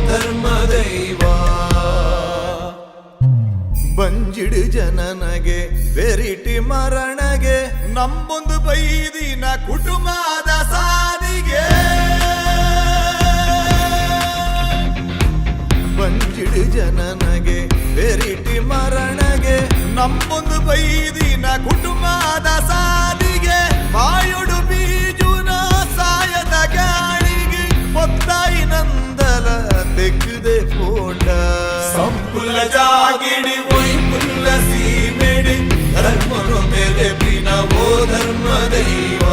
ಧರ್ಮದೈವ. ಬಂಜಿಡು ಜನನಗೆ ಬೆರಿಟಿ ಮರಣಗೆ ನಂಬೊಂದು ಬೈದಿನ ಕುಟುಂಬದ ಸಾದಿಗೆ. ಬಂಜಿಡು ಜನನಗೆ ಬೆರಿಟಿ ಮರಣಗೆ ನಂಬೊಂದು ಬೈದಿನ ಕುಟುಂಬದ ಸಾದಿಗೆ. ಮಾಯುಡು ಬೀಜುನ ಸಾಯದ ಗಾಳಿಗೆ పొత్తాయి ನಂದಲ ತೆಕ್ಕದೆ ಪೋಂಡ. ಸಂಪುಲ ಜಾಗಿಡಿ ಒಯ್ಪುಲ್ಲ ಸೀಮೆಡಿ ಧರ್ಮನು ಮೆರೆಪಿನ ಓ ಧರ್ಮದೈವ.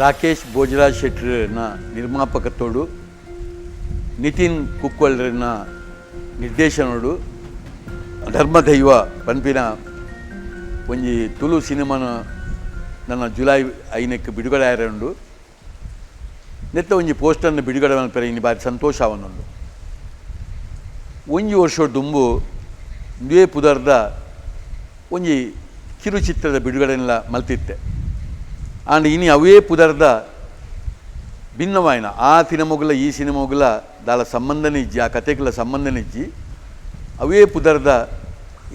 ರಾಕೇಶ್ ಭೋಜರಾಜ್ ಶೆಟ್ಟರ್ನ ನಿರ್ಮಾಪಕತ್ವಡು, ನಿತಿನ್ ಕುಕ್ವಲ್ರನ ನಿರ್ದೇಶನಡು ಧರ್ಮದೈವ ಪನ್ಪಿನ ಒಂಜಿ ತುಳು ಸಿನಿಮಾನ ನನ್ನ ಜುಲೈ 5ಕ್ಕೆ ಬಿಡುಗಡೆ ಆಯರುಂಡು. ನೆತ್ತ ಒಂಜಿ ಪೋಸ್ಟರ್ನ ಬಿಡುಗಡೆ ಮಲ್ಪೆರೆ ಇನಿ ಬಾರಿ ಸಂತೋಷ ಆವೊಂದುಂಡು. ಒಂಜಿ ವರ್ಷ ದುಂಬು ಉಂದುವೇ ಪುದರ್ದ ಒಂಜಿ ಕಿರುಚಿತ್ರದ ಬಿಡುಗಡೆನೆಲ್ಲ ಮಲ್ತಿತ್ತೆ. ಆಂಡ ಇನಿ ಅವೇ ಪುದರ್ದ ಭಿನ್ನವಾಯಿನ ಆ ಸಿನಿಮೊಗುಲ ಈ ಸಿನಿಮೊಗುಲ ದಾಲ ಸಂಬಂಧನೇ ಇಜ್ಜಿ, ಆ ಕತೆಗುಲ ಸಂಬಂಧನೇ ಇಜ್ಜಿ. ಅವೇ ಪುದರ್ದ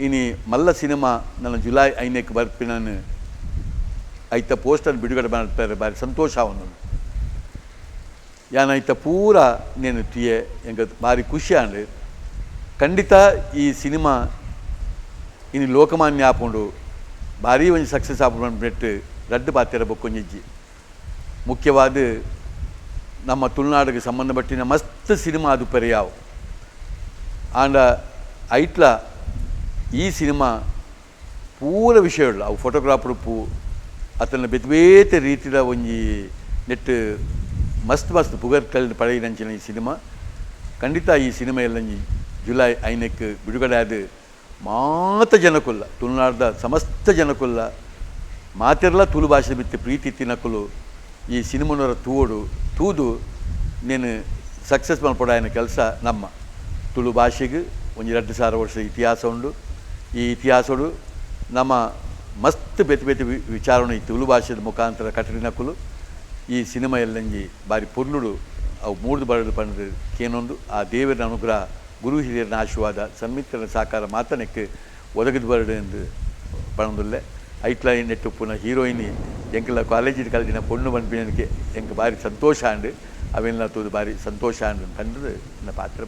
ಇನಿ ಮಲ್ಲ ಸಿನಿಮಾ ನನ್ನ ಜುಲೈ 5ಕ್ಕೆ ಬರ್ಪಿನ ಐತ ಪೋಸ್ಟರ್ ಬಿಡುಗಡೆ ಮಾಡ್ತಾರೆ. ಬಾರಿ ಸಂತೋಷ ಆವೊಂದುಂಡು. ಯಾನ್ ಐತ ಪೂರ ನೇನು ತುಯೆ, ಎಂಕ್ ಬಾರಿ ಖುಷಿ ಆಂಡ್. ಖಂಡಿತ ಈ ಸಿನಿಮಾ ಇನಿ ಲೋಕಮಾನ್ಯ ಆಪುಂಡು, ಭಾರಿ ಒಂಜಿ ಸಕ್ಸಸ್ ಆಪುಂಡು ಪನ್ಪಿನೆಟ್ ರಡ್ಡ್ ಪಾತೆರ ಬೊಕ್ಕೊಂಜಿಜ್ಜಿ. ಮುಖ್ಯವಾದ ನಮ್ಮ ತುಳುನಾಡಿಗೆ ಸಂಬಂಧಪಟ್ಟಿನ ಮಸ್ತ್ ಸಿನಿಮಾ ಅದು ಪೆರಿಯಾವು. ಆಂಡ ಐಟ್ಲ ಈ ಸಿನಿಮಾ ಪೂರ ವಿಷಯಗಳು, ಅವು ಫೋಟೋಗ್ರಾಫರ್ ಉಪ್ಪು ಅತನ ಬೇತೆ ಬೇತೆ ರೀತಿದ ಒಂಜಿ ನೆಟ್ ಮಸ್ತ್ ಮಸ್ತ್ ಪುಗರ್ ಕಲ್ಲು ಪಡೆಯಿನಂಚಿನ ಈ ಸಿನಿಮಾ. ಖಂಡಿತ ಈ ಸಿನಿಮಾ ಎಲ್ಲಂಜಿ ಜುಲೈ 5ಕ್ಕೆ ಬಿಡುಗಡೆ ಆದ ಮಾತ ಜನಕುಲ್ಲ, ತುಳುನಾಡ್ದ ಸಮಸ್ತ ಜನಕುಲ್ಲ, ಮಾತೆರ್ಲ ತುಳು ಭಾಷೆ ಮಿತ್ತು ಪ್ರೀತಿ ತಿನಕುಲು ಈ ಸಿನಿಮಾನವರ ತೂವೊಡು. ತೂದು ನೇನು ಸಕ್ಸಸ್ ಮಲ್ಪೊಡಾಯಿನ ಕೆಲಸ. ನಮ್ಮ ತುಳು ಭಾಷೆಗೆ ಒಂಜಿ 2000 ವರ್ಷ ಇತಿಹಾಸ ಉಂಡು. ಈ ಇತಿಹಾಸಡು ನಮ್ಮ ಮಸ್ತ್ ಬೇತೆ ಬೇತೆ ವಿಚಾರಣೆ ಈ ತುಳು ಭಾಷೆದ ಮುಖಾಂತರ ಕಟ್ಟಡಿನಕುಲು. ಈ ಸಿನಿಮಾ ಎಲ್ಲಂಜಿ ಬಾರಿ ಪೊರ್ಲುಡು ಅವು ಮೂಡ್ದು ಬರಡು ಪಂಡ್ದು ಕೇನೊಂದು, ಆ ದೇವರ ಅನುಗ್ರಹ, ಗುರು ಹಿರಿಯರನ ಆಶೀರ್ವಾದ, ಸನ್ಮಿತ್ರನ ಸಹಕಾರ ಮಾತನೆಕ್ ಒದಗಿದು ಬರಡು ಎಂದು ಪಣೊಂದುಲ್ಲೆ. ಐಟ್ಲ ನೆಟ್ಟುಪ್ಪುನ ಹೀರೋಯಿನಿ ಎಂಕಲ ಕಾಲೇಜಿಡ್ ಕಲ್ದಿನ ಪೊಣ್ಣು ಪನ್ಪಿನಕ್ಕೆ ಎಂಕ್ ಬಾರಿ ಸಂತೋಷ ಆಂಡ್. ಅವೆಲ್ಲ ತೂದು ಬಾರಿ ಸಂತೋಷ ಆಂಡ್ ಪಂಡ್ದು ಎನ್ನ ಪಾತೆರ.